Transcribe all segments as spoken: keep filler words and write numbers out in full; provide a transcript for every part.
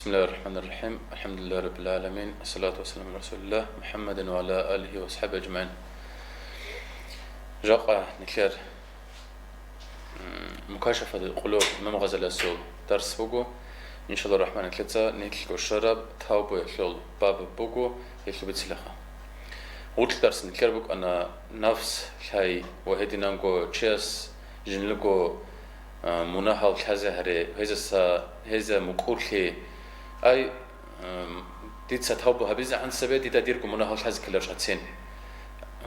بسم الله الرحمن الرحيم. الحمد لله رب العالمين. الصلاة والسلام على رسول الله محمد وعلى آله وأصحابه أجمعين. Жакъа нилъер, м, Мукашафатул къулуб имам Гъазалиясул дарс буго. Иншалла рахман, нилъеца нилъго щвараб тавбуялъул баб буго, гьелъул бицилаха. Гъуркь дарс нилъер букӀана нафс лъай ва гьединанго чияс жинлуго, а, мунагьал лъазе гьаре, гьезаса, гьеза мукӀурлъи. Ай, ам, дица тавба гьабизегӀан цебе дида дирго мунагьал лъазе ккеларищ гьацин.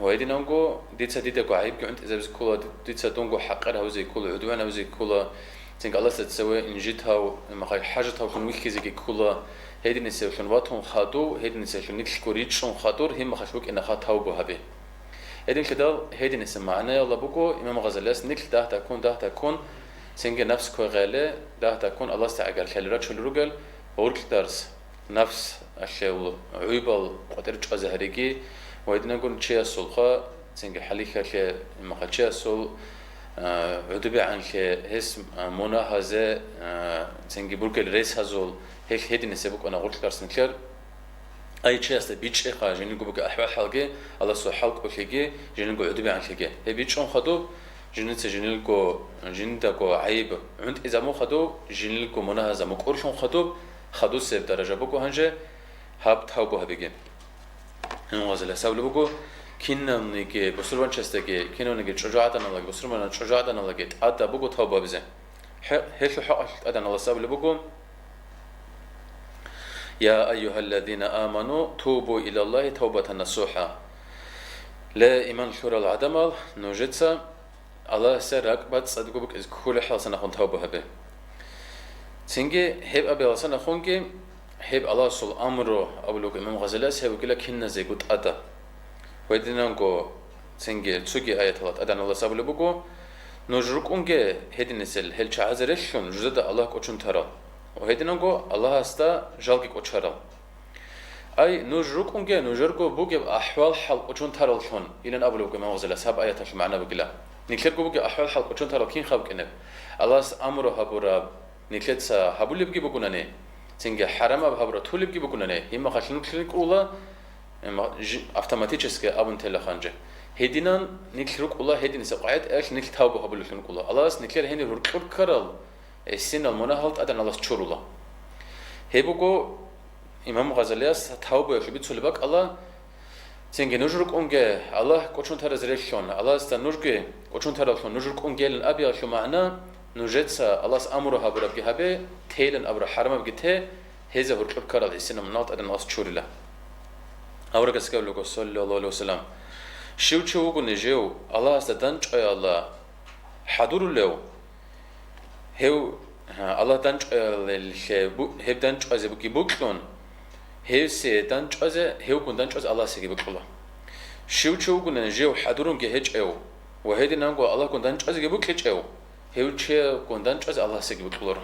Ва гьединанго дица дидаго гӀайибги гӀунтӀизабизе ккола, дица дунго хӀакъир гьавизе ккола, гӀудван гьавизе ккола, цинги Аллагьасда цеве инжитав, имахъай хӀажатавлъун вихьизеги ккола, гьединисевлъун ватун хадув, гьединисевлъун нилъго ричӀчӀун хадур, гьимахъалъ букӀинаха тавба гьаби. Гьединлъидал гьединисеб магӀнаялда буго имам Гъазалияс нилъ дагь-дагьккун, дагь-дагьккун, цинги нафс квегъеле, дагь-дагьккун Аллагьасда гӀагарлъали рачулел ругел гъуркь дарс, нафсалъул гӀуйбал къватӀир чӀвазе гьариги ва гьединагун чиясулха, цинги хӀалихьалъе имахъа чиясул, а, гӀудубигӀанлъе, гьес, а, мунагьазе, а, цинги бургел ресазул, гьелъ гьединисеб букӀана гъуркь дарс нилъер. Ай, чиясда бичӀчӀеха жиндирго бугеб ахӀвал-хӀалги, Аллагьасул хӀалкӀолъиги, жиндирго гӀудубигӀанлъиги. Гьеб бичӀчӀун хадуб, жинца жиндирго, жиндаго гӀайиб гӀунтӀизабун хадуб, жиндирго мунагьазда мукӀурлъун хадуб, хадусеб даража буго гьанже гьаб тавбу гьабиги. Гьанже гъазалияс абулеб буго, кинавниги бусурбанчиясдаги, кинавниги чӀужугӀаданалаги, бусурбанал чӀужугӀаданалаги тӀадаб буго тавбу гьабизе. Гье-, гьелъул хӀакъалъулъ тӀадан Аллагьас абулеб буго, يا أيها الذين آمنوا توبوا إلى الله توبة نصوحا. Ле, иман лъурал гӀадамал, нужеца Аллагьасе ракӀбацӀцӀадго букӀизе кколеб хӀалалъа нахъун тавба гьабе. Цинги гьеб абиялъа нахъунги, гьеб Аллагьасул амру абулеб буго имам Гъазалияс, гьеб бугила киназего тӀада. Гьединанго цинги цоги аяталда тӀадан Аллагьас абулеб буго, нуж рукӀунге гьединисел гьел чагӀазе релълъун жужада Аллагь кӀочон тарал, ва гьединанго Аллагьасда жалги кӀочарал. Ай, нуж рукӀунге нужерго бугеб ахӀвал-хӀал кӀочон тараллъун, илан абулеб буго имам Гъазалияс, гьаб аяталъул магӀна бугила. Нилъерго бугеб ахӀвал-хӀал кӀочон тарал кин хаб кӀинеб? Аллагьас амру гьабураб, нилъеца гьабулебги бугунани, цинги хӀарамаб гьабураб тулебги бугунани, гьимахъалъ нилъ рукӀула, гьима-, жи-, автоматически абун тела гьанже. Гьединан нилъ рукӀула, гьединисеб къагӀидаялъ нилъ тавба гьабулеллъун рукӀула. Аллагьас нилъер гьенир гьоркьор ккарал гӀисинал мунагьал тӀадан Аллагьас чурула. Гьеб буго имам Гъазалияс тавбуялъул бицулеб бакӀала, цинги нуж рукӀунге Аллагь кӀочон таразе релълъун, Аллагьасда нужги кӀочон тараллъун нуж рукӀунгейилан абиялъул магӀна, нужеца Аллагьас амру гьабурабги гьабе, тейилан абураб хӀарамабги те, гьезда гьоркьор ккарал гӀисинал мунагьал тӀадан Аллагьас чурила. Аварагас абулеб буго, саллаллагьу гӀалайгьи ва саллам, щив чи вугони жив Аллагьасда дандчӀваялда хӀадурулев, гьев, а, Аллагь дандчӀваялдалъе бу-, гьеб дандчӀвазе буги бокьун, гьевсе дандчӀвазе, гьевгун дандчӀвазе Аллагьасеги бокьула. Щив чи вугони жив хӀадурунги гьечӀев ва гьединанго Аллагьгун дандчӀвазеги бокьичӀев, гьев чигун дандчӀвазе Аллагьасеги бокьуларо.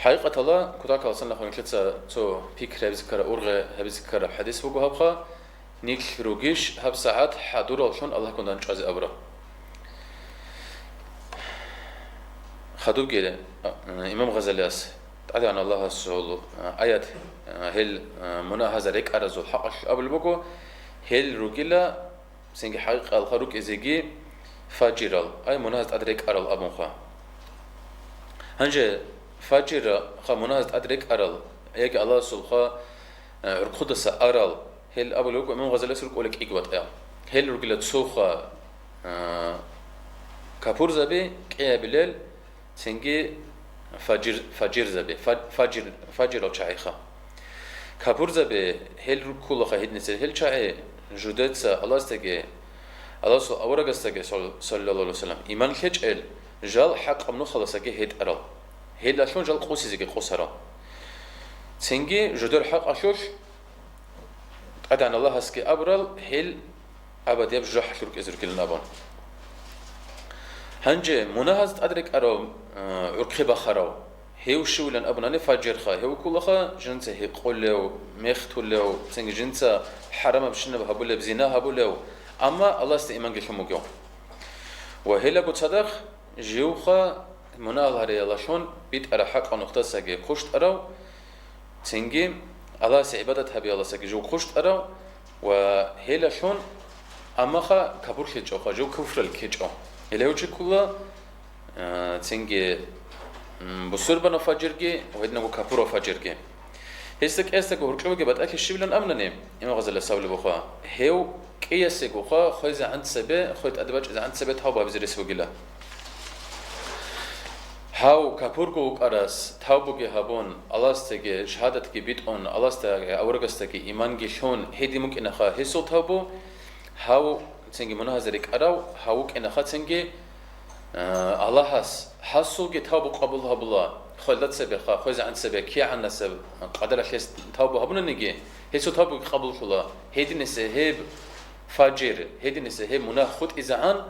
ХӀакъикъаталда, кутакалъа нахъ нилъеца цо пикри гьабизе ккараб, ургъи гьабизе ккараб хӀадис буго гьабха, нилъ ругищ гьабсагӀат хӀадураллъун Аллагьгун дандчӀвазе абураб? Хадубги, а, имам Гъазалияс тӀадегӀан Аллагьасул, а, аят, а, гьел, а, мунагьазда рекӀаразул хӀакъалъулъ абулеб буго, гьел ругила, цинги хӀакъикъалха рукӀизеги фажирал, ай, мунагьазда тӀад рекӀарал абунха. Гьанже фажирха мунагьазда тӀад рекӀарал, яги Аллагьасулха, а, гӀурхъудаса арал, гьел абулеб буго имам Гъазалияс рукӀула кӀиго ватӀа. Гьел ругила цоха, а, капурзаби, кӀиабилел, цинги фажир-, фажирзаби, фа-, фажир-, фажирал чагӀиха. Капурзаби гьел руккулаха гьединисел гьел чагӀи, жудеца Аллагьасдаги, Аллагьасул аварагасдаги, сал-, саллаллагьу гӀалайгьи ва саллам, иман лъечӀел, жал хӀакъаб нухалдасаги гьетӀарал. Гьелдалъун жал къосизеги къосарал. Цинги жудер хӀакъалъулъ ТӀадегӀан Аллагьасги абурал, гьел абадияб жужахӀалъур рукӀизе ругилан абун. Гьанже мунагьаз тӀад рекӀарав, а, гӀурхъи бахарав, гьев щивилан абунани фажирха, гьев кколаха жинца гьекъолев, мехтулев, цинги жинца хӀарамабщинаб гьабулеб, зина гьабулев, амма Аллагьасда иманги лъун бугев. Ва гьелаго цадахъ живха мунагьал гьариялалъун битӀараб хӀакъаб нухдасаги хъущтӀарав, цинги Аллагьасе гӀибадат гьабиялдасаги жив хъущтӀарав ва гьелалъун, аммаха капурлъичӀоха, жив куфрал ккечӀо. Гьелев чи ккула, а, цинги, м, бусурбанав фажирги ва гьединго капурав фажирги. Гьесда кӀиясдаго гьоркьовеги батӀалъи щибилан абунани, имам Гъазали сабли буха, гьев кӀиясегоха хвезегӀан цебе, хвей тӀаде бачӀизегӀан цебе тавба гьабизе рес бугила. Гьав капурго вукӀарас тавбуги гьабун, Аллагьасдаги шагьадатги битӀун, Аллагьасдаги аварагасдаги иманги лъун гьедин букӀинаха гьесул тавбу, гьав цинги мунагьазе рикӀкӀарав, гьав вукӀинаха цинги, а, Аллагьас гьасулги тавбу къабул гьабула, хвелда цебеха, хвезегӀан цебе, кигӀанасеб къадаралъ гьес тавбу гьабунаниги, гьесул тавбуги къабуллъула, гьединесе гьеб фажир, гьединесе гьеб мунагь хутӀизегӀан,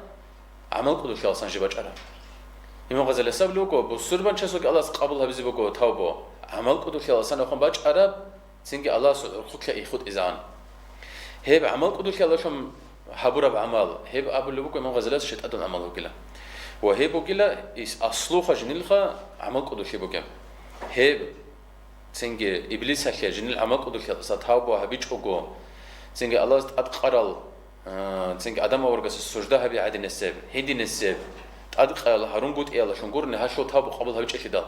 гӀамал кӀудулъиялсан жиб бачӀара. Имам Гъазали сабли вуго, бусурбанчасулги Аллагьас къабул гьабизе буго тавбу, гӀамал кӀудулъиялсан ахун бачӀараб, цинги Аллагьасул гӀурхъухъе ихутӀизегӀан. Гьеб гӀамал кӀудулъиялалъун гьабураб гӀамал, гьеб абулеб буго имам Гъазалияс шайтӀадул гӀамал вугила. Ва гьеб бугила ис аслуха жинилха гӀамал кӀудулъи бугеб. Гьеб цинги иблисалъе жинил гӀамал кӀудулъиялдаса тавбу гьабичӀого, цинги Аллагьас тӀадкъарал, а, цинги Адам аварагасда сужда гьаби гӀадинесеб, гьединесеб, тӀадкъарал гьарунгутӀиялалъун гурони гьалъул тавбу къабул гьабичӀелъидал.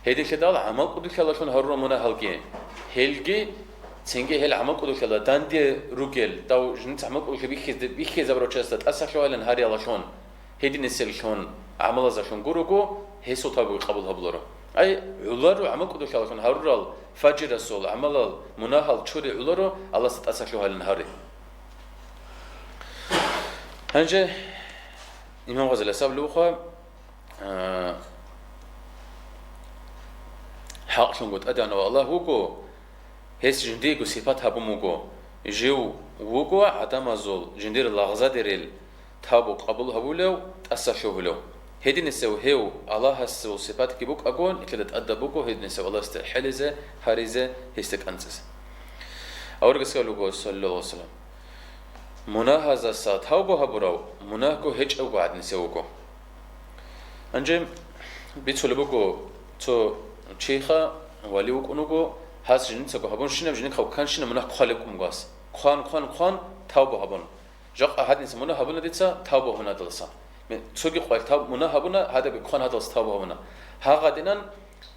Гьединлъидал гӀамал кӀудулъиялалъун гьарурал мунагьалги, гьелги, цинги гьел гӀамал кӀудулъиялда данде ругел, дав жинца гӀамал кӀудулъи бихьизе-, бихьизабурав чиясда тӀасалъугьайилан гьариялалъун, гьединесеблъун, гӀамалазалъун гурого, гьесул тавбуги къабул гьабуларо. Ай, гӀоларо гӀамал кӀудулъиялалъун гьарурал фажирасул гӀамалал мунагьал чури гӀоларо, Аллагьасда тӀасалъугьайилан гьари. Гьанже имам Гъазали сабли вуха, а, хӀакълъунго ТӀадегӀанав Аллагь вуго, гьес жиндиего сипат гьабун вуго, жив вуго гӀадамазул жиндир лагъзадерил тавбу къабул гьабулев, тӀасалъугьулев. Гьединесев гьев Аллагьасул сипатги букӀаго, нилъеда тӀадаб буго гьединесев Аллагьасде хӀелизе, гьаризе, гьесде кӀанцӀизе. Аварагас абулеб буго, саллаллагьу гӀалайгьи ва саллам, мунагьазаса тавба гьабурав мунагьго гьечӀевго гӀадинасев вуго. Гьанже бицулеб буго, цо чиха вали вукӀун вуго, гьас жинцаго гьабунщинаб, жинихъав кканщинаб мунагь хъвалеб ккун вуго гьас. Хъван, хъван, хъван, тавба гьабун. Жакъа гьадинса мунагь гьабуна дица, тавба гьабуна гьадалса. Цоги къвал тавб-, мунагь гьабуна, гьадаби хъван гьадалса тавба гьабуна. Гьагъадинан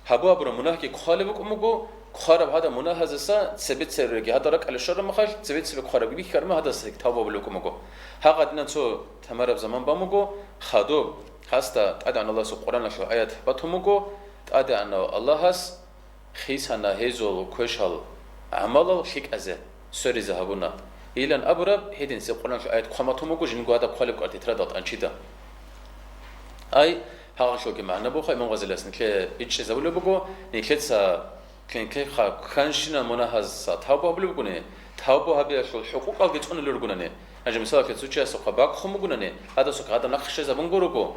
гьабу гьабураб мунагьги хъвалеб букӀун буго, хъвараб гьадаб мунагьазаса цебе-цебеги гьадал ракӀалде щвараб махалъ, цебе-цебе хъварабги бихьараб махалъ гьадаса тавба гьабулеб букӀун буго. Гьагъадинан цо тамараб заман бан буго, хадуб, гьасда ТӀадегӀан Аллагьасул Къуръаналъул аят батун буго, ТӀадегӀанав Аллагьас хисана гьезул квешал гӀамалал лъикӀазе, сверизе гьабуна. Илан абураб гьединсе Къуръаналъул аят хъван батун буго жинго гьадаб хъвалеб ккараб тетрадал тӀанчида. Ай, гьагъалъулги магӀна буха, имам Гъазалияс нилъее бичӀчӀизабулеб буго, нилъеца, нилъеха кканщинал мунагьазаса тавба гьабулеб бугони, тавба гьабиялъул хӀукъукъалги цӀунулел ругонани. Гьанже, мисалалъе, цо чиясухъа бакӀ хъун бугонани, гьадасухъа гьадаб нахъ щвезабун гурого,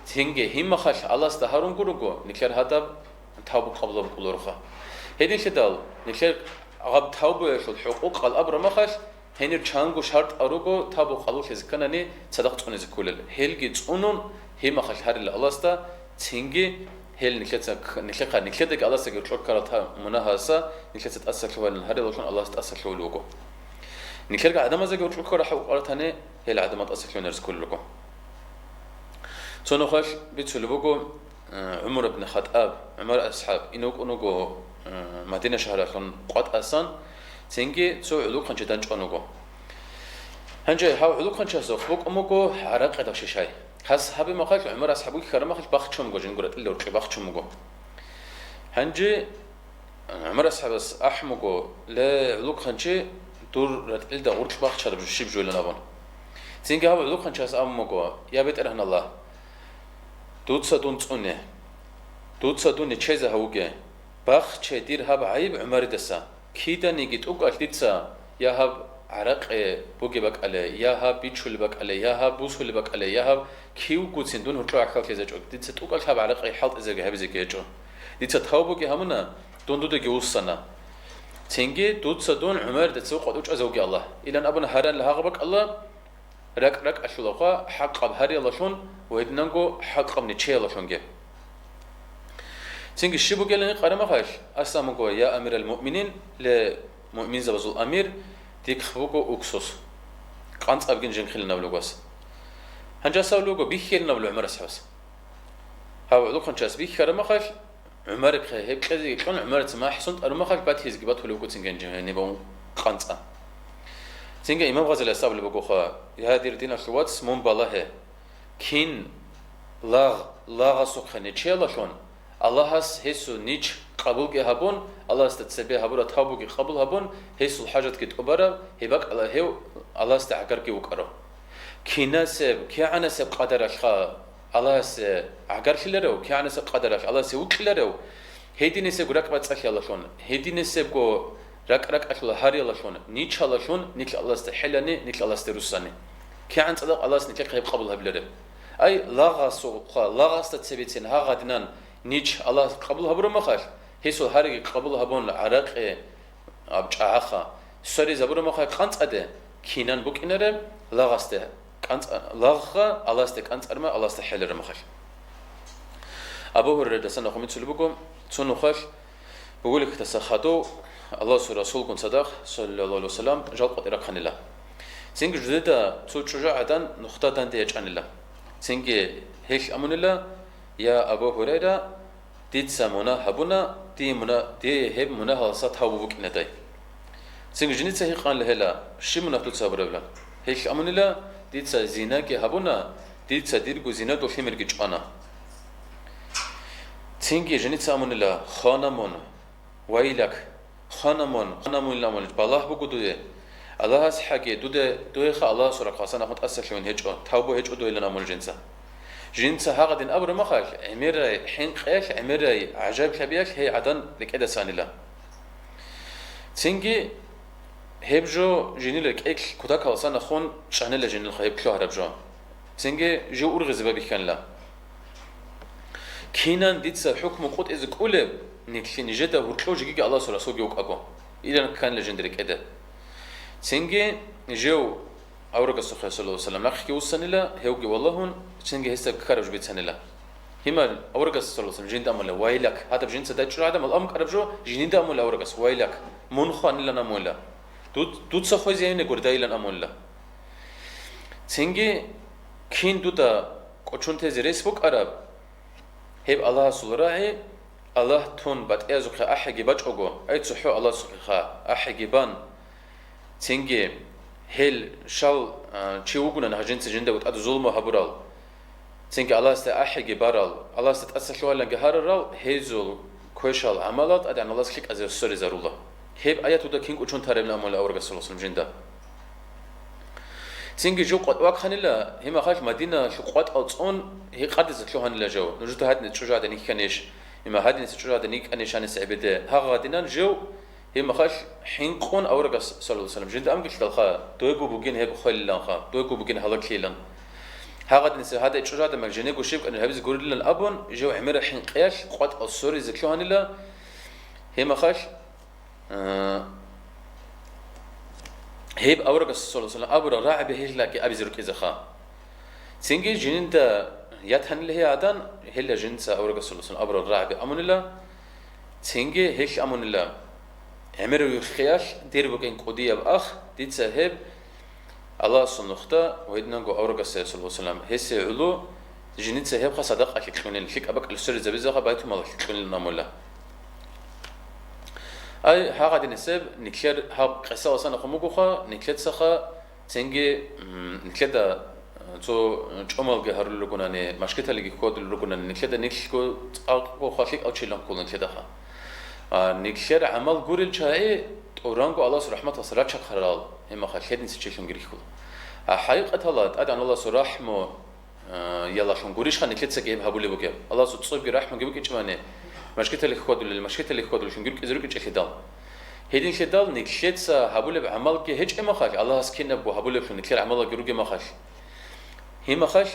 цинги гьимахалъ Аллагьасда гьарун гурого, нилъер гьадаб тавбу къабул гьабуларо. Гьединлъидал, нилъер гьаб тавбуялъул хӀукъукъал абураб махалъ, гьенир чанго шартӀал руго тавбу къабуллъизе кканани цадахъ цӀунизе кколел. Гьелги цӀунун, гьимахалъ гьарила Аллагьасда, цинги гьел нилъеца к-, нилъехъа, нилъедаги Аллагьасдаги гьоркьор ккарал та-, мунагьаса нилъеца тӀасалъугьайилан гьарилалъун Аллагьас тӀасалъугьулев вуго. Нилъерги гӀадамаздаги гьоркьор ккарал хӀакъ къаратани, гьел гӀадамал тӀасалъугьунарез кколел руго. Цо нухалъ бицулеб буго, э, ГӀумар ибн Хаттаб, ГӀумар асхӀаб, ин вукӀун вуго, э, Мадина шагьаралъун къватӀасан, цинги цо гӀулухъанчи данчӀван вуго. Гьанже гьав гӀулухъанчиясухъ букӀун буго гӀаракъидал шишай. Гьас гьабе махалъ, ГӀумар асхӀаб вихьараб махалъ бахчун буго, жиндир ратӀлил гъоркье бахчун буго. Гьанже ГӀумар асхӀабас ахӀун буго, ле, гӀулухъанчи, дур ратӀлида гъоркь бахчараб жо щиб жойилан абун. Цинги гьав гӀулухъанчияс абун буго, я БетӀергьан Аллагь, дуца дун цӀуне, дуца дун нечезе гьавуге, бахче дир гьаб гӀайиб ГӀумаридаса, киданиги тӀукӀалъ дица я гьаб гӀаракъи бугеб бакӀале, я гьаб бичулеб бакӀале, я гьаб бусулеб бакӀале, я гьаб кивгоцин дун гьоркьов гӀахьаллъизе гьечӀо, дица тӀукӀалъ гьаб гӀаракъи хӀалтӀизеги гьабизеги гьечӀо. Дица тавбуги гьабуна, дун дудаги вуссана. Цинги дуца дун ГӀумаридаса къватӀив чӀвазе вуге Аллагь. Илан абуна гьаранил гьагъаб бакӀалда, ракӀ-ракӀалъулахъа хӀакъаб гьариялалъун ва гьединанго хӀакъаб нечеялалъунги. Цинги щиб бугелани къарамахъалъ, аслан буго, я амирал муъминин, ле муъминзабазул амир, дихъ буго уксус. КъанцӀабгин жинхилин абулеб гос. Гьанже асавлуго бихьилин абулеб ГӀумар асхӀабас. Гьав гӀолохъанчияс бихьарамахъалъ, ГӀумарихъе гьеб кьезеги кьун, ГӀумарица махӀсун тӀарумахъалъ батизеги батулеб буго цинги гьанже гьениб къанцӀа. Цинги имам Гъазалияс абулеб бугоха, я дир диналъул вац, мун балагье. Кин лагъ, лагъасухъе нечеялалъун, Аллагьас гьесул нич къабулги гьабун, Аллагьасда цебе гьабураб тавбуги къабул гьабун, гьесул хӀажатги тӀубараб, гьеб бакӀала гьев Аллагьасда гӀагарги вукӀарав. Кинасеб, кигӀанасеб къадаралъха Аллагьасе гӀагарлъиларев, кигӀанасеб къадаралъ Аллагьасе вукьиларев, гьединисебго ракӀбацӀцӀалъиялалъун, гьединисебго ракӀ-ракӀалъула гьариялалъун, ничалалъун, нилъ Аллагьасда хӀелани, нилъ Аллагьасда руссани. КигӀан цадахъ Аллагьас нилъехъе гьеб къабул гьабилареб? Ай, лагъасухъа, лагъасда цебецин гьагъадинан нич Аллагьас къабул гьабурамахъалъ, гьесул гьариги къабул гьабун, гӀаракъи, аб чӀагӀаха, соризабурамахъалъ къанцӀаде, кинан букӀинареб лагъасде къанцӀа-, лагъха Аллагьасде къанцӀарма, Аллагьасда хӀеларамахъалъ. Абу Гьурайрадасан нахъе бицунеб буго, цо нухалъ бугулихъдаса хадув Аллагьасул Расулгун цадахъ, саллаллагьу гӀалайгьи ва саллам, жал къватӀир рахъанила. Цинги жидеда цо чӀужугӀадан нухда данде ячӀанила. Цинги гьелъ амунила: «Я Абу Гьурайра, дица мунагь гьабуна, дие муна-, дие гьеб мунагьалдаса тавбу букӀинадай». Цинги жиница гьикъанила гьела: «Щиб мунагь дуца гьабурабилан?» Гьелъ амунила: «Дица зинаги гьабуна, дица дирго зинадул лъимерги чӀвана». Цинги жиница амунила: «Хвана мун, вайлак, хвана мун, хвана мун, балагь буго дуе. Аллагьасхъаги, дуде, дуеха Аллагьасул рахъалъан ахун тӀасалъугьин гьечӀо, тавбу гьечӀо дуе», — илан амунила жинца. Жинца гьагъадин абурамахъалъ, гӀемерай хӀинкъиялъ, гӀемерай гӀажаиблъабиялъ гьей гӀадан рекӀедаса анила. Цинги гьеб жо жинил рекӀелъ кутакалдасан ахун чӀанила жинилха гьеб лъугьараб жо. Цинги жив ургъизе байбихьанила. «Кинан дица хӀукму къотӀизе кӀолеб, нилъ-, нижеда гьоркьов жегиги Аллагьасул Расулги вукӀаго», — илан кканила жинда рекӀеда. Цинги жив аварагасухъе, саллаллагьу гӀалайгьи ва саллам, нахъеги вуссанила, гьевги валагьун, цинги гьесда ккараб жо бицанила. Гьимал аварагас, саллаллагьу гӀалайгьи ва саллам, жинда амула: «Вайлак», гьадаб жинца дачӀураб гӀадамал абун ккараб жо, жинда амула аварагас: «Вайлак, мун хванилан», — амула. «Ду-, дуца хвезейин гурдайилан», — амула. Цинги: «Кин дуда кӀочон тезе рес букӀараб, гьеб Аллагьасул рагӀи, Аллагь тун батӀиязухъе ахӀиги бачӀого, ай цохӀо Аллагьасухъеха ахӀиги бан, цинги гьел щал, а, чи вугунан гьажинца жинда тӀад зулму гьабурал, цинги Аллагьасда ахӀиги барал, Аллагьасда тӀасалъугьалиланги гьарарал, гьезул квешал гӀамалал ТӀадегӀан Аллагьас лъикӀазе соризарула. Гьеб аят дуда кин кӀочон таребилан», — амула аварагас, саллаллагьу гӀалайгьи ва саллам, жинда. Цинги жив къватӀ вахъанила, гьимахъалъ Мадиналъул къватӀал цӀун гьикъадизе лъугьанила жив: «Нужеда гьадине чӀужугӀадан йихьанищ? Има гьадиниса чӀужугӀадан йикӀанищ гьаниса гӀебеде?» Гьагъадинан жив гьимахъалъ хӀинкъун аварагас, саллаллагьу гӀалайгьи ва саллам, жинда амгилъидалха, дойго бугин гьеб хвелиланха, дойго бугин гьалаглъилан. Гьагъадиниса гьадай чӀужугӀадан жинего щиб кӀанир гьабизе гурилан абун, жив гӀемерал хӀинкъиялъ къватӀал соризе лъугьанила, гьимахъалъ Э, гьеб аварагас, саллаллагьу гӀалайгьи ва саллам, абурал рагӀаби гьелъаги абизе рукӀизеха. Цинги жинда ятанила гьей гӀадан, гьелда жинца аварагас, саллаллагьу гӀалайгьи ва саллам, абурал рагӀаби амунила, цинги гьелъ амунила: «ГӀемерав юххиялъ дир букӀин кӀудияб ах, дица гьеб Аллагьасул нухда ва гьединанго аварагасда, саллаллагьу гӀалайгьи ва саллам, гьесие гӀоло жиница гьебха садакъалъе кьунел, лъикӀаб бакӀалъе сверизабизеха байтулмалалъе кьунилан амула». Ай, гьагъадинисеб, нилъер гьаб къисаласан ахун бугоха, нилъецаха цинги, м, нилъеда, э, цо чӀумалги гьарулел ругунани, машгиталиги хьвадулел ругунани, нилъеда нилъго цӀакъго халикъав чилан ккола нилъедаха. А, нилъер гӀамал гурел чагӀи тӀуранго Аллагьас рахӀматалъ рачахъарал, гьимаха лъединца чилъунги рихьула. А хӀакъикъаталда ТӀадегӀан Аллагьасул рахӀму, а, ялалъун гурищха нилъецаги гьеб гьабулеб бугеб? Аллагьасул цӀобги рахӀмуги букӀинчӀебани, машгитали хьвадулел, машгитали хьвадулеллъунги рукӀизе рукӀинчӀелъидал. Гьединлъидал нилъеца гьабулеб гӀамалги гьечӀеб махалъ, Аллагьас кинабго гьабулеблъун нилъер гӀамалаги ругеб махалъ. Гьимахалъ,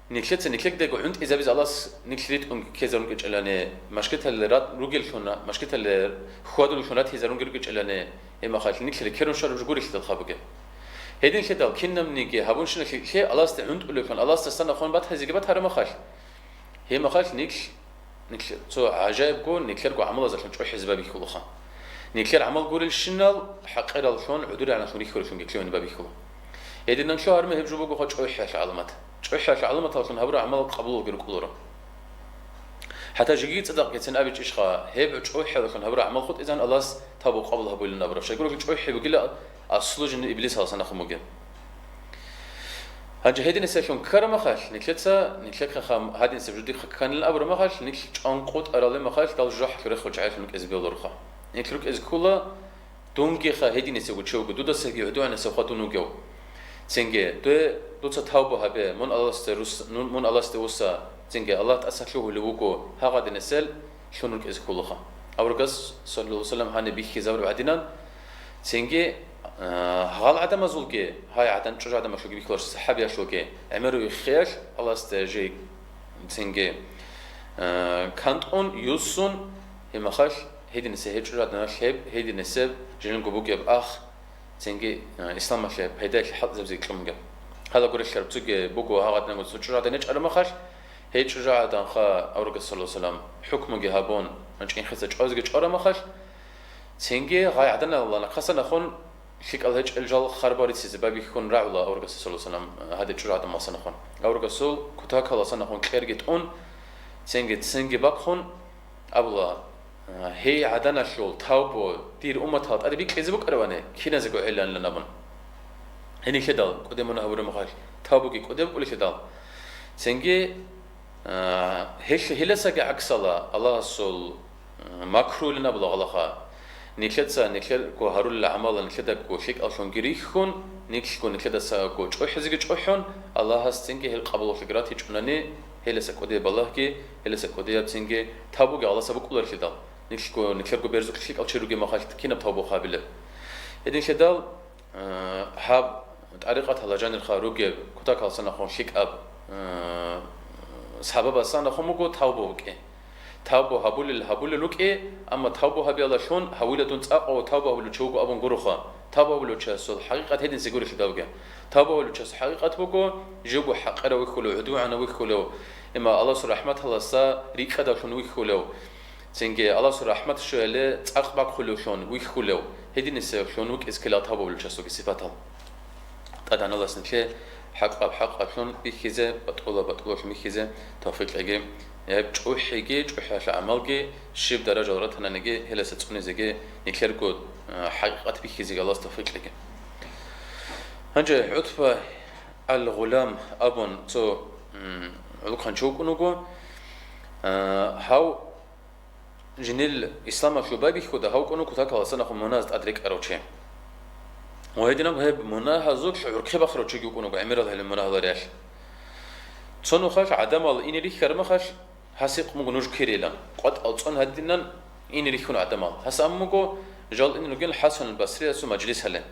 нилъеца нилъедаго гӀунтӀизабизе Аллагьас нилъ ритӀунги ккезарун кӀечӀелани, машгиталде рат-, ругеллъун, машгиталде хьвадулеллъун ратизарунги рукӀечӀелани, гьимахалъ нилъ рекерун щвараб жо гурелъидал хабуге. Гьединлъидал кинабниги гьабунщиналъе Аллагьасде гӀунтӀулевлъун, Аллагьасдасан ахун батазеги батарамахалъ. Гьимахалъ нилъ Нилъ-, цо гӀажаибго, нилъерго гӀамалазалъун чӀухӀизе байбихьулаха. Нилъер гӀамал гурелщинал, хӀакъираллъун, гӀудурегӀаналъун рихьулелъунги лъугьине байбихьула. Гьединан лъугьарме гьеб жо бугоха чӀухӀиялъул гӀаламат. ЧӀухӀиялъул гӀаламаталлъун гьабураб гӀамал къабулалги рукӀуларо. ХӀатта жеги цадахъгицин абичӀищха, гьеб чӀухӀияллъун гьабураб гӀамал хутӀизан Аллагьас тавбу къабул гьабулин абураб. Щайгурелъул чӀухӀи бугила аслу жинда иблисаласан ахун бугеб. Гьанже гьединаселъун ккарамахалъ, нилъеца, нилъехъа гьадинасеб жо дихъа кканилан абурамахалъ, нилъ чӀванкъутӀаралемахалъ, дал жужахӀалъур рехул чагӀилъун кӀезбелорха. Нилъ рукӀизе ккола, дунгиха гьединасеб гучевго, дудасаги гӀудугӀанасебха дун вугев. Цинги, дуе, дуца тавба гьабе, мун Аллагьасде рус-, нун, мун Аллагьасде вуса, цинги, Аллагь тӀаса лъугьулев вуго, гьагъадинасел лъун рукӀизе кколаха. Аварагас, саллаллагьу гӀалайгьи ва саллам, гьаниб бихьизабураб гӀадинан, цинги, а, гьал гӀадамазулги, гьай гӀадан чӀужу гӀадамалъулги бихьуларищ, сахӀабиялъулги, гӀемеру виххиялъ Аллагьасде жий, цинги, а, кантӀун, юссун, гьимахалъ гьединесе гьечӀо жаданалъ гьеб, гьединесеб жинго бугеб ах, цинги, а, исламалъе пайдаялъе хӀалтӀизабизе кьун бугеб. Гьалагурелъараб цоги буго гьагъадинабго цо чӀужу гӀадан гьечӀарамахалъ, гьей чӀужу гӀаданха аварагас, саллаллагьу гӀалайгьи ва саллам, хӀукмуги гьабун, чӀинхъица чӀвазе чӀварамахалъ, цинги гъай гӀаданалла нахъасан ахун лъикӀал гьечӀел жал харбарицизе байбихьун рагӀула аварагасда, саллаллагьу гӀалайгьи ва саллам, гьадин чӀужу гӀадан малъасан ахун. Аварагасул кутакаласан ахун кьерги тӀун, цинги, цинги бахъун, абула, а, гьей гӀаданалъул тавбу дир умматал тӀаде бикьизе букӀаравани, киназего гӀеланилан абун. Гьенилъидал кӀуде мунагь гьабураб мехалъ, тавбуги кӀуде букӀулелъидал. Цинги, а, гьелъ-, гьелесаги гӀаксала Аллагьасул, а, макруйилан абула гъалаха. Нилъеца нилъерго гьарулел гӀамалал нилъедаго лъикӀаллъунги рихьун, нилъго нилъедасаго чӀухӀизеги чӀухӀун, Аллагьас цинги гьел къабулалъулги ратичӀунани, гьелеса кӀудияб балагьги, гьелеса кӀудияб цинги тавбуги гъаласаб букӀуларелъидал, нилъго, нилъерго берзухъ лъикӀал чи ругеб мехалъ кинаб тавбу гьабилеб? Гьединлъидал, э, гьаб тӀарикъаталда жанирха ругеб кутакаласан ахун лъикӀаб, э, сабабасан ахун буго тавбу букӀи. Тавбу гьабулел, гьабулел рукӀи, амма тавбу гьабиялалъун гьавила дун цӀакъав тавбу гьабулев чи вуго абун гуроха. Тавбу гьабулев чиясул хӀакъикъат гьединлъи гурелъидалги. Тавбу гьабулев чиясул хӀакъикъат буго, живго хӀакъирав вихьулев, гӀудугӀанав вихьулев, имма Аллагьасул рахӀматалдаса рикӀкӀадавлъун вихьулев, цинги Аллагьасул рахӀмат щвеялде цӀакъ бахъулевлъун вихьулев, гьединлъун вукӀизе ккела тавбу гьабулев чиясулги сипатал. ТӀадегӀанас нилъее хӀакъаб-хӀакъаблъун бихьизе, батӀулаб-батӀулаблъун бихьизе тавфикъ кьеги. Гьеб чӀухӀиги, чӀухӀиялъул гӀамалги, щиб даражал ратананиги, гьелдаса цӀунизеги нилъерго, а, хӀакъикъат бихьизеги Аллагьас тавфикъ кьеги. Гьанже ГӀутба ал-Гъулам абун цо, м, гӀолохъанчи вукӀун вуго. А, гьав Жинил исламалъул байбихьуда гьав вукӀун вуго кутакаласан ахун мунагьаз тӀад рекӀарав чи. Ва гьединаб гьеб мунагьазулъ гӀурхъи бахарав чиги вукӀун вуго, гӀемерал гьеле мунагьалариялъ. Цо нухалъ гӀадамал ине рихьараб мехалъ, гьас гьикъун буго нуж кирилан, къватӀал цӀун гьадинан ине рихьун гӀадамал. Гьас абун буго, жал ине ругел ХӀасанул Басриясул мажлисалде.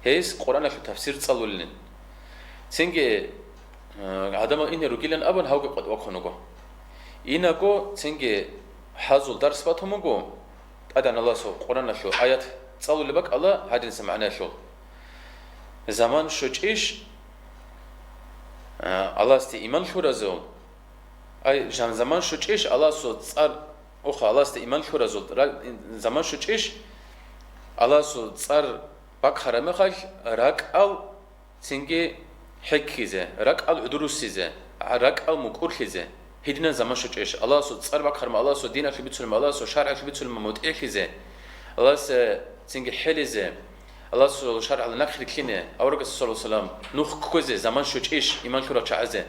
Гьес Къуръаналъул тафсир цӀалулин. Цинги, э, гӀадамал ине ругилан абун, гьавги къватӀ вахъун вуго. Инаго цинги гьазул дарс батун буго, ТӀадегӀанасул Къуръаналъул аят цӀалулеб бакӀала гьадинаб магӀнаялъул. Заман щвечӀищ, э, Аллагьасде иман лъуразул, ай, жан-, заман щвечӀищ Аллагьасул цӀар, оха, Аллагьасде иман лъуразул, ра-, заман щвечӀищ Аллагьасул цӀар бахъараб мехалъ ракӀал цинги хӀеккизе, ракӀал гӀодор руссизе, гӀа-, ракӀал мукӀурлъизе. Гьединан заман щвечӀищ, Аллагьасул цӀар бахъараб мехалъ, Аллагьасул диналъул бицунеб мехалъ, Аллагьасул шаргӀалъул бицунеб мехалъ мутӀигӀлъизе, Аллагьасе цинги хӀелизе, Аллагьасул шаргӀалда нахърилълъине, аварагасул саллаллагьу гӀалайгьи ва саллам нух кквезе заман щвечӀищ иман лъурал чагӀазе,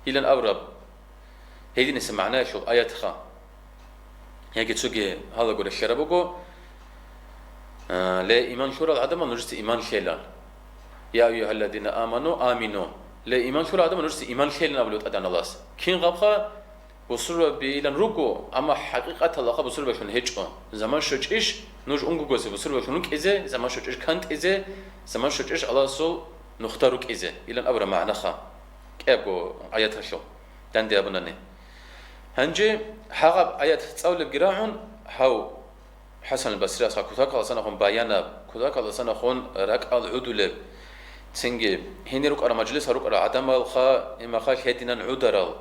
гьелин абураб гьединаб магӀнаялъул аятха. Яги цоги гьалаго релълъараб буго, а, ле, иман лъурал гӀадамал, нужеца иман лъела. Я айюгьалладина аману, амину. Ле, иман лъурал гӀадамал, нужеца иман лъелин абулеб ТӀадегӀанас. Кин гьабха бусурбабилан руго, амма хӀакъикъаталда бусурбабилъун гьечӀо. Заман щвечӀищ нуж унгогосе бусурбабилъун рукӀизе, заман щвечӀищ кантӀизе, заман щвечӀищ Аллагьасул нухда рукӀизе, илан абураб магӀнаха кӀиябго аяталъул данде абунани. Гьанже гьагъаб аят цӀалулебги рагӀун, гьав ХӀасан ал-Басриясха кутакаласан ахун баянаб, кутакаласан ахун ракӀал гӀодулеб, цинги гьенир рукӀарал мажлисалъ рукӀарал гӀадамалха имахалъ гьединан гӀодарал,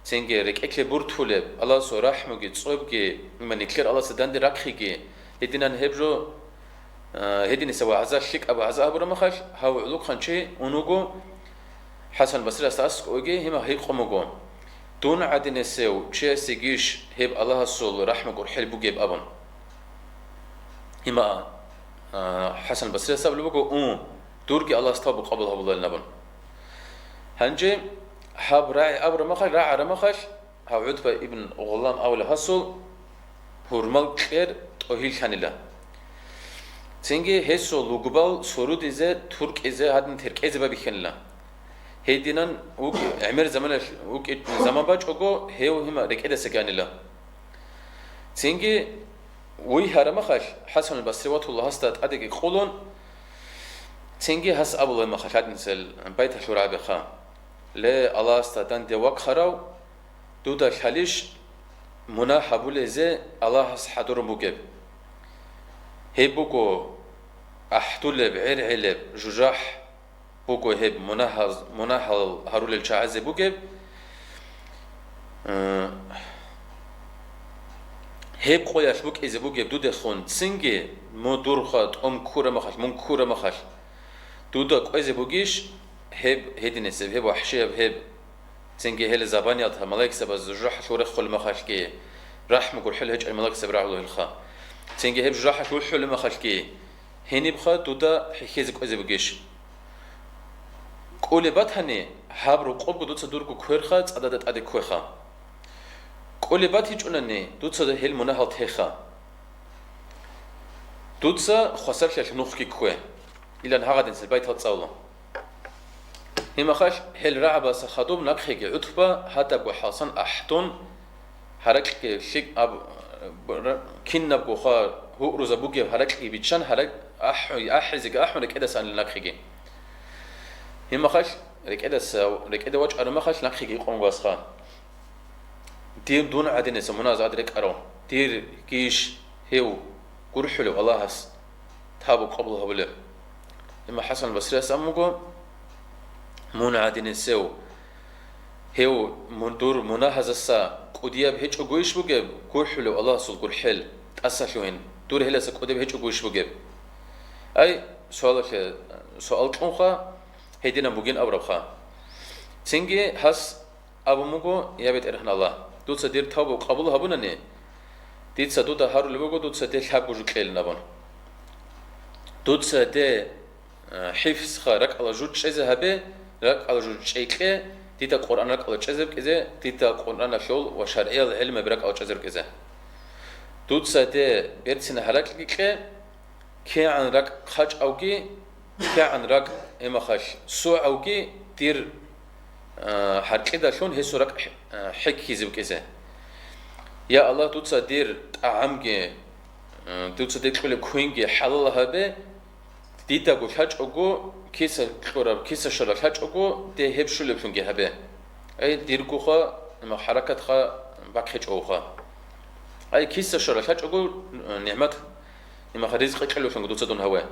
цинги рекӀелъе буртулеб, Аллагьасул рахӀмуги, цӀобги, иман нилъер Аллагьасда данде рахъиги, гьединан гьеб жо, а, гьединиса вагӀза, лъикӀаб вагӀза гьабураб махалъ, гьав гӀолохъанчи ун вуго ХӀасан Басриясда аскӀовеги, гьимахъ гьикъун буго: «Дун гӀадинасев чиясегищ гьеб Аллагьасул рахӀму-гурхӀел бугеб?» – абун. Гьимахъ, а, ХӀасан Басрияс абулеб буго: «Ун, дурги Аллагьас тавбу къабул гьабуларин», – абун. Гьанже гьаб рагӀи абураб махалъ, рагӀараб махалъ, гьав ГӀутба ибн Гъулам абулев гьасул гьурмал кьер тӀогьиллъанила. Цинги гьесул лугбал сурудизе, туркӀизе, гьадин теркӀезе байбихьанила. Гьединан вукӀи-, гӀемер заманалъ вукӀи-, заман бачӀого, гьев гьимахъ рекӀедаса гьанила. Цинги вуй гьараб махалъ, ХӀасанул Басри ватула гьасда тӀадеги къулун, цинги гьас абула махалъ гьадинцел байталъ гьурабиха: «Ле, Аллагьасда данде вахъарав, дуда лъалищ мунагь гьабулезе Аллагьас хӀадурун бугеб? Гьеб буго ахӀдулеб, гӀергӀелеб, жужахӀ буго гьеб мунагьаз-, мунагьал гьарулел чагӀазе бугеб. Э, гьеб къоялъ букӀизе бугеб дудехун цинги, му дурха тӀом ккура махалъ, мун ккура махалъ, дуда кӀвезе бугищ гьеб гьединесеб, гьеб вахӀшияб гьеб?» Цинги гьел забаниялда малаикзабаз жужахӀалъув реххулеб махалъги, рахӀму гурхӀел гьечӀел малаикзаби рагӀулев гьелха. Цинги гьеб жужахӀалъув вухӀулеб махалъги, гьенибха дуда хӀехьезе кӀвезе бугищ? КӀолеб батани, гьаб рукъубго дуца дурго кверха, цӀадада тӀаде кквеха. КӀолеб батичӀунани, дуца гьел мунагьал теха. Дуца хвасарлъиялъ нухги ккве. Илан гьагъадинцел байтал цӀалу. Гьимахалъ гьел рагӀабаса хадуб нахъеги ГӀутба гьадабго хӀалсан ахӀдун, гьаракьги лъикӀ аб-, ра-, кинабгоха гьугӀрузаб бугеб гьаракьги биччан, гьарак-, ахӀ-, ахӀизеги ахӀун рекӀедаса анила нахъеги. Гьимахалъ рекӀедаса, рекӀеде вачӀараб махалъ нахъеги гьикъун васха. Дир дун гӀадинаса муназагӀат рекӀарав, дир гиш гьев гурхӀулев Аллагьас тавбу къабул гьабулеб. Имам ХӀасан Басрияс абун буго: «Мун гӀадинасев, гьев мун-, дур мунагьазаса кӀудияб гьечӀогойищ бугеб, гурхӀулев Аллагьасул гурхӀел тӀасалъугьин, дур гьеласа кӀудияб гьечӀогойищ бугеб?» Ай, суалалъе суал кьунха, гьединаб бугин абурабха. Цинги гьас абун буго: «Я БетӀергьан Аллагь, дуца дир тавбу къабул гьабунани, дица дуда гьарулеб буго дуца де лъабго жо кьелин абун. Дуца де, э, хӀифзха ракӀалда жо чӀезе гьабе, ракӀалда жо чӀей кье, дида Къуръан ракӀалда чӀезе кьезе, дида Къуръаналъул ва шаргӀиял гӀилмаби ракӀалда чӀезе кьезе. Дуца де берцин гьаракьги кье, кигӀан ракӀ хъачӀавги, кигӀан ракӀ гьемахалъ сугӀавги дир, а, гьаркьидалъун гьесул ракӀ хӀ-, а, хӀеккизе букӀизе. Я Аллагь, дуца дир тӀагӀамги, а, дуца дир кьулеб квенги хӀалал гьабе, дидаго лъачӀого, киса кьураб, киса щвараб лъачӀого, дие гьеб щулеблъунги гьабе. Ай, диргоха, гьемахъ хӀаракатха бахъичӀоха. Ай, киса щвараб лъачӀого, а, нигӀмат Имаха ризкъи кьелулъунго дуца дун гьаве.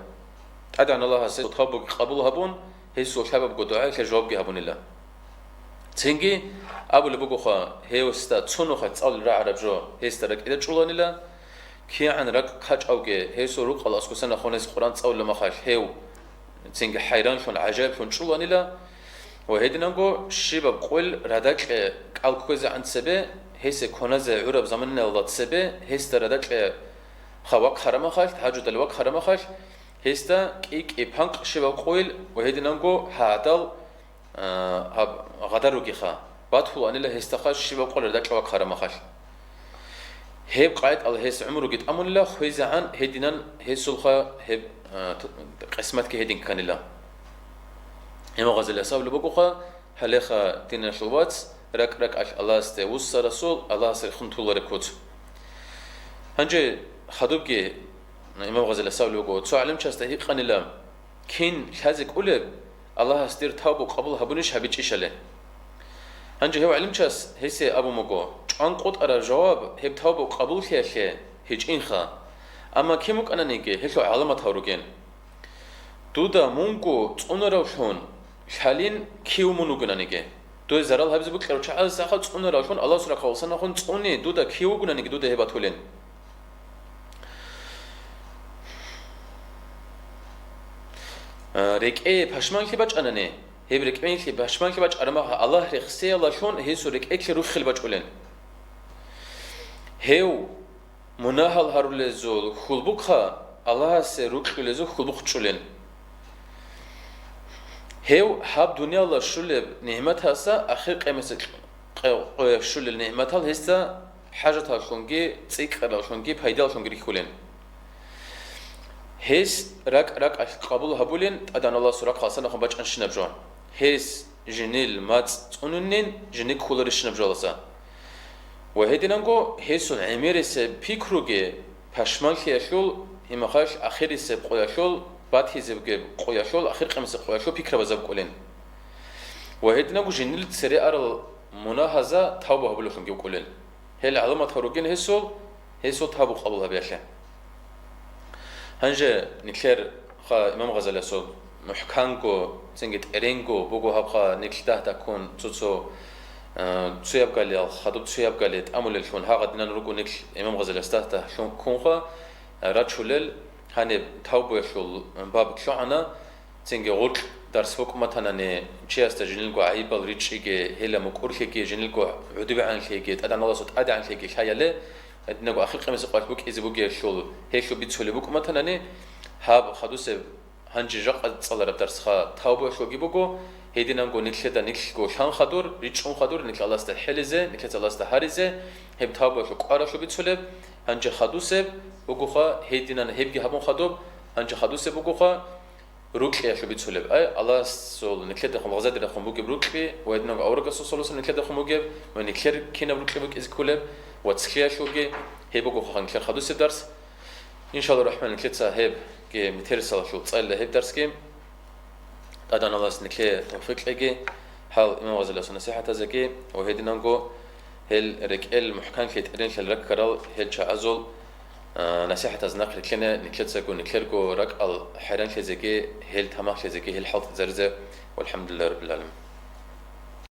ТӀадегӀан Аллагьас гьесул тавбуги къабул гьабун, гьесул лъабабго дугӀаялъе жавабги гьабунила. Цинги абулеб бугоха, гьесда цо нухалъ цӀалулел рагӀараб жо гьесда ракӀида чӀуланила, кигӀан ракӀ хъачӀавги гьесул рукъалъ аскусанахун гьес Къуръан цӀалулеб махалъ гьев цинги хӀайранлъун, гӀажаиблъун чӀуланила ва гьединанго щибаб къойил радакье кӀал кквезегӀан цебе, гьесие кваназе гӀураб заманалда цебе гьесда радакье ха вахъараб махалъ, гьажудал вахъараб махалъ, гьесда кӀи-кӀи панкъ щибаб къойил ва гьединанго гьадал, а, гьаб гъадар ругеха, батуланила гьесдаха щибаб къойил радакье вахъараб махалъ. Гьеб къайдал гьес гӀумруги тӀамунила, хвезегӀан гьединан гьесулха гьеб, а, т-, къисматги гьедин кканила. Имам Гъазали асабли бугоха, гьалеха, диналъул вац, ракӀ-ракӀалъ Аллагьасде вуссарасул Аллагьас рехун тулареб куц. Гьанже хадубги имам Гъазали асабли буго, цо гӀалимчасда гьикъанила, кин лъазе кӀулеб, Аллагьас дир тавбу къабул гьабунищ гьабичӀищали? Гьанже гьев гӀалимчас гьесие абун буго, чӀван къотӀараб жаваб гьеб тавбу къабуллъиялъе гьечӀинха. Амма кин вукӀананиги, гьелъул гӀаламатал ругин. Дуда мунго цӀунаравлъун лъалин кив мун вугонаниги, Дой зарал гьабизе букӀарав чагӀазда сахал цӀунаравлъун, Аллагьасул рахъалъанахун цӀуни, дуда кив вугонаниги дуда гьеб батулин. А, рекӀее пашманлъи бачӀанани, гьеб рекӀее пашманлъи бачӀараб мехалъ Аллагь рехсеялъун гьесул рекӀелъе руххел бачӀулин. Гьев мунагьал гьарулезул хьулбухъа Аллагьасе рукьулезул хьулбухъ чӀулин. Гьев гьаб дуниялалъ щулеб нигӀматалдаса ахир къемиса къо-, къоялъ щулел нигӀматал гьесда хӀажаталлъунги, цӀикӀкӀараллъунги, пайдаллъунги рихьулин. Гьес ракӀ-ракӀалъ къабул гьабулин, ТӀадегӀан Аллагьасул рахъалъанахун бачӀанщинаб жо. Гьес жинил мацӀ цӀунунин, жиник кколарищинаб жаласа. Ва гьединанго гьесул гӀемерисеб пикруги пашманлъиялъул, гьимахъалъ ахирисеб къоялъул, батизебги къоялъул, ахир къемисеб къоялъул пикрабазаб кӀолин. Ва гьединанго жинил цере арал мунагьазда тавба гьабулеллъунги вукӀулин. Гьел гӀаламатал ругин гьесул, гьесул тавбу къабул гьабиялъе. Гьанже нилъер ха Имам Гъазалиясул мухӀканго, цинги тӀеренго буго гьаб ха нилъ дагь-даккун цо-цо, э, цуяб галиял, хадуб цуяб гали тӀамулеллъун гьагъадинан руго нилъ Имам Гъазалияс дагь-дагь лъун ккун ха, э, рачулел гьаниб тавбуялъул баб лъугӀана, цинги гъоркь дарс букӀуматанани, чиясда жинилго гӀайибал ричӀчӀиги, гьела мукӀурлъиги, жинилго гӀодобегӀанлъиги, ТӀадегӀан Аллагьасул тӀадегӀанлъиги лъаяле, гьединабго ахир къемиса къоялъ букӀизе бугеялъул гьелъул бицулеб букӀуматанани, гьаб хадусеб гьанже жакъа цӀалараб дарсха тавбуялъулги буго, гьединанго нилъеда нилъго лъан хадур, ричӀчӀун хадур, нилъ Аллагьасда хӀелизе, нилъеца Аллагьасда гьаризе, гьеб тавбуялъул кӀваралъул бицулеб, гьанже хадусеб бугоха, гьединан гьебги гьабун хадуб, гьанже хадусеб бугоха, рукьиялъул бицулеб. Ай, Аллагьасул нилъеда хъубгъазадирахъун бугеб рукьи ва гьединаб аварагасул саллаллагьу гӀалайгьи вассаллам нилъеда хъун бугеб ва нилъер кинаб рукьи букӀизе кколеб ва цлиялъулги, гьеб буго хъан нилъер хадусеб дарс. Иншалла рахман, нилъеца гьебги материалалъул цӀалила гьеб дарсги. ТӀадегӀан Аллагьас нилъее тавфикъ кьеги, гьал Имам Гъазалиясул насихӀатазеги ва гьединанго гьел рекӀел мухӀканлъи тӀеренлъи раккарал гьел чагӀазул, а, насихӀатаз нахърилълъине, нилъецаго, нилъерго ракӀал хӀеранлъизеги, гьел тамахлъизеги, гьел хӀалтӀизаризе. ВалхӀамдулиллагьи раббил гӀаламин.